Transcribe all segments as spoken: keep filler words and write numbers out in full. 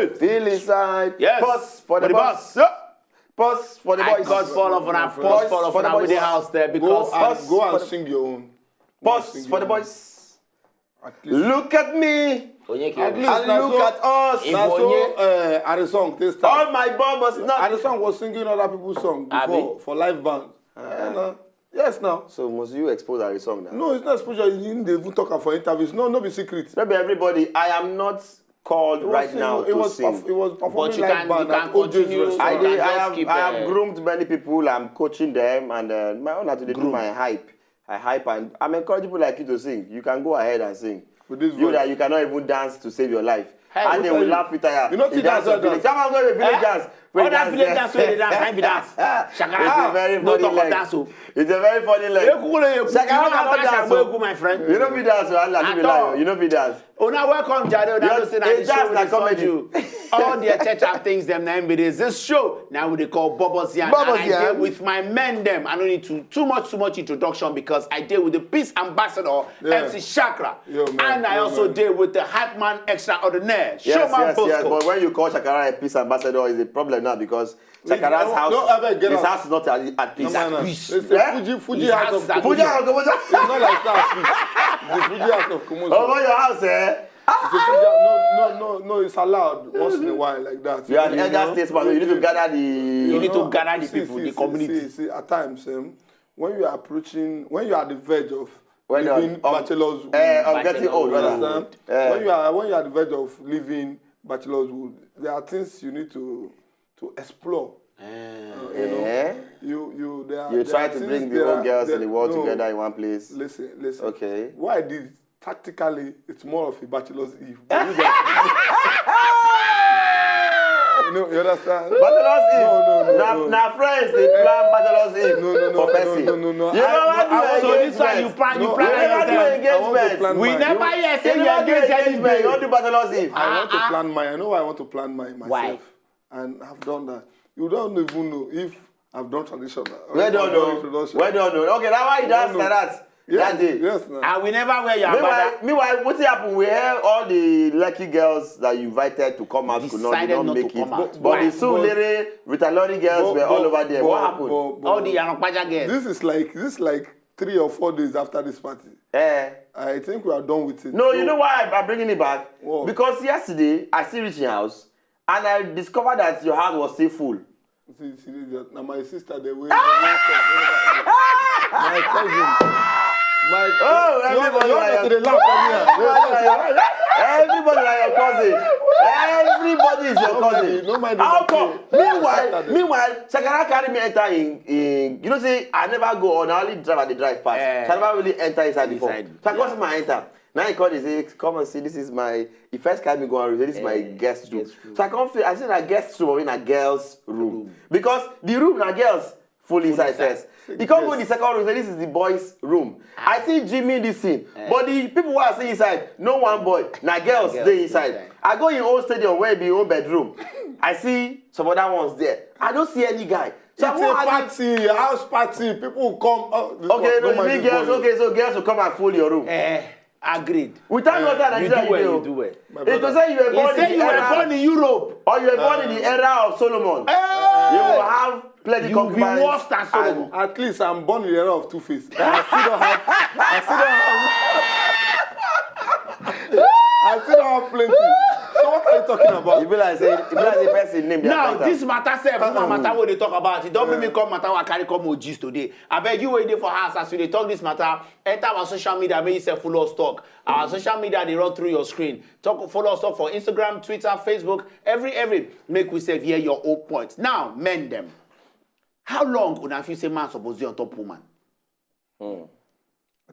Feel inside. Yes. Pause for the For the boss. boss. Pause for the I boys. got all of una. Boys Pause all of for the una with the boys. House there Go because and go for and the- sing your own. Pause for the boys. At least, Look at me. Onyeke. At least And na look so- at us. If- na so Onye- uh, Arisong take All start. My Bombers not. Arisong was singing other people's song Abi? Before for live band. Eh, na. Yes, now. So must you expose our song now? No, it's not exposure. You didn't even talk am for interviews. No, no be secret. Not be everybody. I am not called was right sing- now it to was sing. perf- it was performing you live can- band you can at O J's continue. restaurant. I, You did, can I just have keep, I have uh, groomed many people. I'm coaching them, and uh, my own have to do my hype. I hype and I'm encouraging people like you to sing. You can go ahead and sing. With this You voice. That you cannot even dance to save your life. Hey, And they what will are laugh it out. You know, see, that's Dance what village. that- Come on, go to village Eh? dance. Village Other dance village there. Dance wey dey dance, na be dance. Shakara. It's a very No funny talk of leg. dance o. It's a very funny leg. Ekukule eku. Shakara You know cannot how dance dance o. Egwu, my friend. You know be dance. Allah, At be lie. All. You know be dance. Una welcome, Jare. Una Your- know say na a the show dance we na dey sort comedy. You. All the church and things dem na im be this. This show now we dey call Bubbles Yarn. Bubbles And I dey Yarn. With my men dem. I no need to too much too much introduction because I dey with the peace ambassador Yeah. M C Shakra. Yo, man. And I Yo, also man. Dey with the hype man extraordinaire. Yes, Showman yes, yes. Bosco. But when you call Shakara a peace ambassador, is a problem now because Shakara's No, house, no, I beg, get his out. House is not at, at peace. No, man, no. Peace. It's a Eh? Fuji, Fuji His House house of is at Commotion. Fuji House of Commotion. It's not like that, please. The Fuji House of Commotion. Over your house, eh? It's a Fuji House. No, no, no, no. It's allowed once in a while like that. You are an You elder know? statesman. You need to gather the. You need to No, gather the see, people, see, the see, community. See, see, at times, um, when you are approaching, when you are at the verge of When you're leaving of- bachelor's wood, Eh, of getting old, you rather. Understand? Eh. When you are when you are at the verge of leaving bachelor's wood, there are things you need to to explore. Eh. You know, Eh? you you there are You there try are to things bring the there whole are- girls there- in the world no, together in one place. Listen, listen. Okay. What I did tactically, it's more of a bachelor's eve. But you guys, you know, you understand? Bachelor's Eve. No, no, no, Now, no. Now friends, they plan Bachelor's Eve No, no, no, for no, person. no, no, no. You I- never I- do I- So this one you engagement. plan, you No, plan I- You never do yourself. I want to engagement. plan We mine. never hear say You you never do engage engagement. You anybody. don't do Bachelor's Eve. I want to Ah, ah. Plan mine. I know I want to plan mine myself. Why? And I've done that. You don't even know if I've done traditional. Well done, I've done no. introduction. Well done, no. Okay, that's why you dance No, like no. that. Yes, That day. Yes, now. I will never wear your Meanwhile, agbada. Meanwhile, what happened? We hear all the lucky girls that you invited to come out could not, did Decided not not make to come it. out. But, But- but the Sue but- Lere, Rita Lori girls But- were all but- over there. but- What happened? but- but- All the Yanopaja girls. This is like this is like three or four days after this party. Eh. I think we are done with it. No, So- you know why I, I bring it back? What? Because yesterday I still reached your house and I discovered that your house was still full. See, see, this girl. Now my sister, the way my cousin. My, Oh, you want, everybody you like want to your- dey laugh for me? Ah? Everybody like your cousin. Everybody is your cousin. No mind How the come? cousin. Meanwhile, Saturday. Meanwhile, Shakara carry me enter in, in. You know, say I never go on. I only drive at the drive past. Eh. So I never really enter inside before. Inside. So I come see my enter. Now he call, he say, "Come and see. This is my." He first carry me go and say, "This is my Eh, guest room." guest room. So I come feel. I see that guest room in a girls' room because the room na girls full inside inside. First. He come go the second room. Say, "This is the boys' room." I see Jimmy this thing, but the people who are see inside, no one boy. Na girls Girls dey inside. inside. I go in old stadium where be own bedroom. I see some other ones there. I don't see any guy. So It's I a wan add party, a house party. People will come. Oh, this Okay, one, no, don't you mind mean this girls? boy. Okay, so girls will come and full your room. Eh, agreed. Without no other You Nigeria, do well, you you dey do o. well. My It to brother. Say you were He born say in you the were born era, in Europe. Or you were born in the era of Solomon. You will have plenty You will be concubines worse than Solomon. At least I'm born in the era of Two Face. I still don't have. I still don't have. I still don't have plenty. So what are you talking about? You be like say, you be like the person name. Now this matter sef, woman matter wey dey talk about it. Don't make me come matter wey I carry come O Gs today. Abeg, you wey dey for house as we dey talk this matter, enter our social media, make you sef follow us talk. Our social media dey run through your screen. Talk, follow us talk for Instagram, Twitter, Facebook, every every. Make we sef hear your own point. Now, men dem, how long una feel say man suppose dey on top woman? I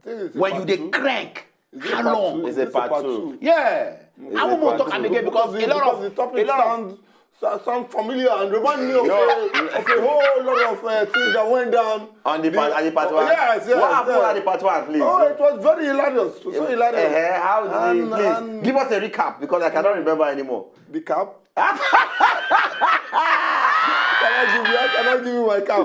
think it's a When you part dey two. crank, Is it how part long? two? Is Is it it part part two? two? Yeah. Is I it wan more part talk two? am again because Because a lot because of the topic a lot of sounds so- sound familiar and remind me of, No. a, of a whole lot of uh, things that went down. On the part, at the part one. Yes, yes. What happened Yes. At the part one, please? Oh, it was very hilarious. So hilarious. Eh, how did And- you, please and- Give us a recap because I cannot remember anymore. The cap. I cannot give you. I cannot give you my cap. Uh,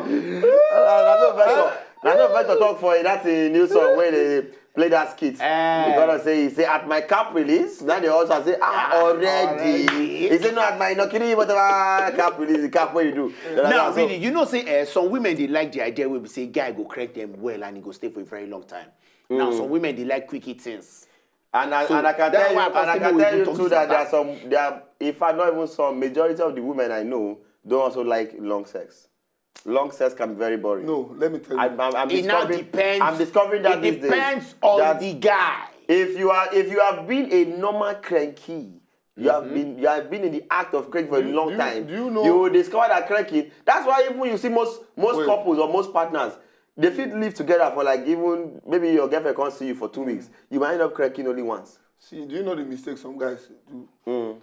na so vector, na so vector talk for that uh, new song wey dey play that skit. Eh. Because I say, he say, "At my cap release," now they also say, "Ah, Ah, already." already. He say, "No, at my Inokiri, whatever cap release, the cap where you do." You know, Now, so- really, you know, say uh, some women they like the idea where we say guy go correct them well and he go stay for a very long time. Now, some women they like quickie things. And I, So, and I can that's tell you, why I and I say can we tell do you talk too this that there are and some, there are, in fact, not even some, majority of the women I know don't also like long sex. Long sex can be very boring. No, let me tell you. I, I'm, I'm It now discovering, depends. I'm discovering that It these days. Depends on That the guy. If you are, if you have been a normal cranky, you have been, you have been in the act of cranking for a Do- long do you- time. do you know- You will discover that cranking. That's why even you see most most Wait. couples or most partners, they fit live together for, like, even maybe your girlfriend can't see you for two weeks. You might end up cranking only once. See, do you know the mistake some guys do? Mm.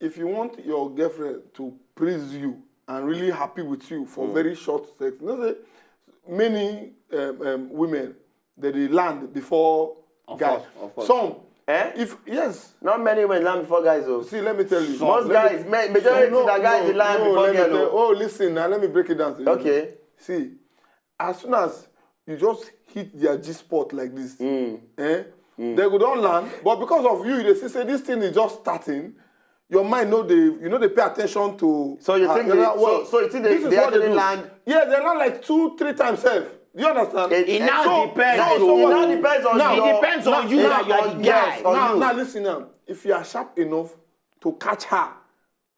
If you want your girlfriend to please you and really happy with you for very short sex, you know say many um, um, women they dey land before Of guys. course, of course. Some, Eh? if yes, Not many women land before guys though. see, let me tell you. Most Let me- guys, ma- majority no, of the guys no, they land no, before let me girl. tell- Oh. Oh, listen now, let me break it down to you. Okay. See, as soon as you just hit their G spot like this, Mm. eh, they go don land. But because of you, they see say this thing is just starting. Your mind no dey, you no dey pay attention to. So you uh, think you they- know, so- so you think they- this is they what they actually do. land? Yeah, they land like two, three times self. Do you understand? It- It now so- depends. so- It so now what- depends on Now, your- it depends on now- you now- and your yes, guy. on now, you. Now listen now. If you are sharp enough to catch her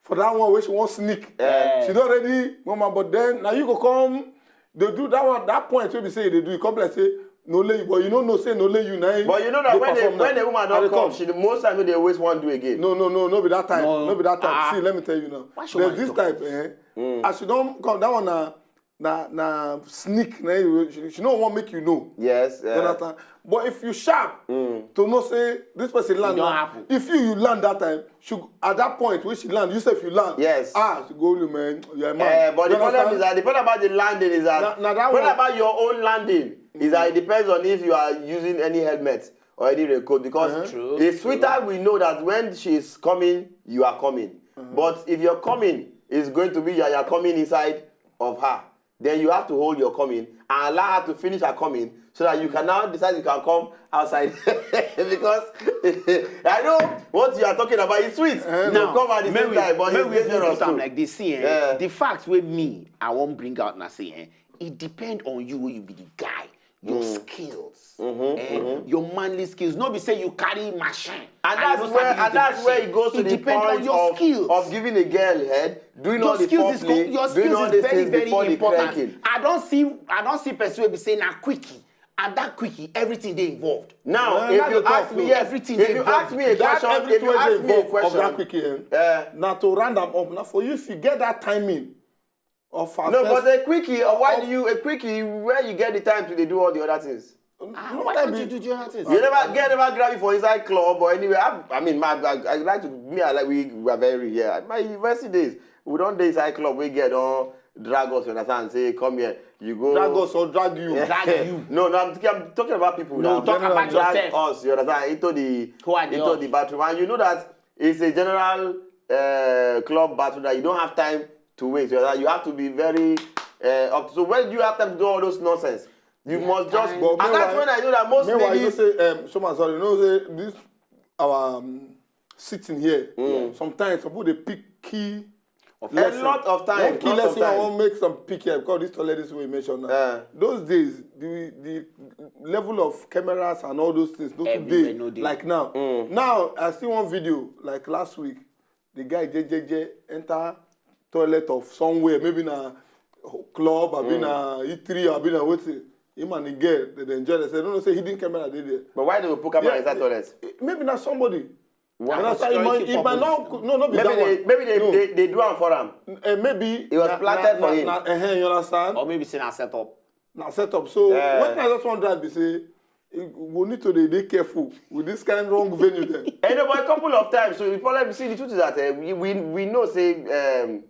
for that one where she won't sneak, Yeah. she don't already, mama. But then now you go come, they do that one. That point wey be say they do, you come like say no lay, but you no know say no lay you now. But you know that They when they, perform when now. a woman And don't they come, come. She the most time they always want do again. No, no, no, no be that type. No. No, be that type. Ah. See, let me tell you now. Why should There's man this talk type, like eh? As she don't come, that one na na na sneak. Na you- she, she no want make you know. Yes. You Uh, understand? But if you sharp to know say this person land, don't now, happen. If you you land that time, she, at that point when she land, you say if you land, Yes. Ah, she go you man, you're a man. Eh, but the You problem understand? is that the problem about the landing is that Na- na that what one. About your own landing is that it depends on if you are using any helmet or any raincoat, because Uh-huh. True, the sweeter we know that when she is coming, you are coming. But if your coming is going to be you are, you are coming inside of her, then you have to hold your coming and allow her to finish her coming so that you can now decide you can come outside. Because I know what you are talking about is sweet. Eh, You Now, come at the may same we, time, but may it's we even dangerous put am too. Like this, see, eh? Yeah. The fact with me, I won't bring out now, see, eh? It depend on you, you be the guy. Your skills, eh, your manly skills. No be say you carry machine. And you that's no where sabi use and the that's where machine. It goes to It the depend point on your of, skills. Of giving a girl head, doing all Your the skills is foreplay, co- your doing skills all is these very things very before the important. Cranking. I don't see I don't see person wey be say na quickie, and that quickie everything dey involved. Now, Well, if that's you the ask talk, me, oh. Yes, Everything if dey you involved. Ask me a That question, if you everything ask wey me dey a involved of that question, quickie, eh, eh, na to round am up. Now for you, if you get that timing of her No, first, but a quickie, or why do you a quickie where you get the time to dey do all the other things? Ah, no, why that don't be- you do the other things? You never get never grab you for inside club or anywhere. I, I mean, my, I, I like to me. I like we, we are very yeah. My university days, we don't dey inside club. We get on drag us. You understand? Say come here. You go drag us or drag you. Drag you. No, no, I'm, I'm talking about people No, now. talk about Drag yourself. Us, you understand? Into the Who are the into us? The bathroom, and you know that it's a general uh, club bathroom that you don't have time to waste. You, understand? You have to be very uh, up. So when do you have time to do all those nonsense? You must just. Time. But And that's meanwhile- when I know that most Meanwhile, you ladies. Say, um, Shoma, sorry, you know say this our um, sitting here. Sometimes some people they pick key. A lot of times, One key lots of lesson I times. Want make some pick here because this toilet is we mentioned now. Uh. Those days, the the level of cameras and all those things, not Everywhere, today no dey. Like now. Now I see one video like last week. The guy J J J enter toilet of somewhere, maybe na club, abi na eatery, abi na wetin. Him and the girl, they dey enjoy themselves. Don't know say hidden camera dey there. But why they will put camera Yeah, inside toilet? Maybe na somebody. Why? And that's why it might, Security it might purpose. not no no be Maybe that they one. maybe they, No. They, they do am for am. Eh, maybe It was na- planted na- for na- him. Na, eh, you understand? Or maybe say na set up. Na set up. So Yeah. What I just want drive be say, eh, we need to dey dey careful with this kind wrong venue then. And about a couple of times, so the problem, see, the truth is that uh, we, we we know say um,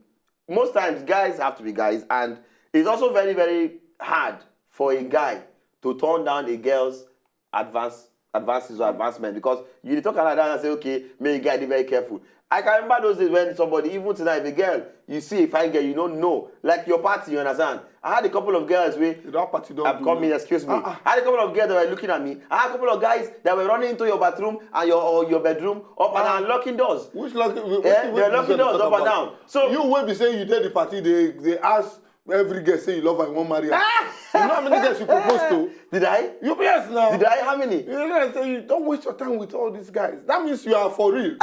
most times guys have to be guys, and it's also very very hard for a guy to turn down a girl's advance advances or advancement, because you dey talk like that and say, okay, make a guy dey very careful. I can remember those days when somebody, even tonight, if a girl, you see a fine girl, you don't know, like your party, you understand? I had a couple of girls wey That party don't I'm do coming, well. Excuse me. Ah, ah. I had a couple of girls that were looking at me. I had a couple of guys that were running into your bathroom and your or your bedroom up and Ah. down, locking doors. Which lucky? Wait, Eh, they're locking doors up and down. So You will be saying you did the party. They they ask every girl say you love her, you want marry her. You know how many girls you propose to? Did I? You yes now. Did I? How many? You know, say you don't waste your time with all these guys. That means you are for real.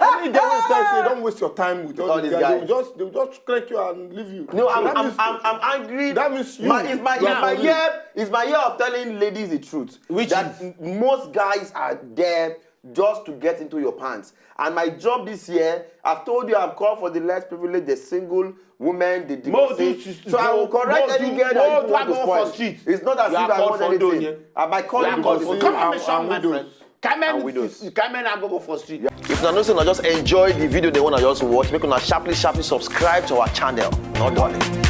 Any girl will tell you say don't waste your time with all, All these these guys. guys. They'll just they'll just crack you and leave you. No, So I'm, that I'm, means- I'm, I'm angry. That means you- My, it's my, you it's are my for year. It's my year of telling ladies the truth. Which that is- m- most guys are there just to get into your pants. And my job this year, I've told you, I'm called for the less privileged, the single women, the Mo divorcee. do sis- So I will mo- correct mo any do- girl mo that do you I want go to for spoil. street. It's not as You if are I called want for anything. Donye. I might call You you are called because for it's Donye. our Come on, my friend. Come And on, widows. Come on, I go for street. If una know say una just enjoy the video they wanna just watch, make una sharply sharply subscribe to our channel. Not darling.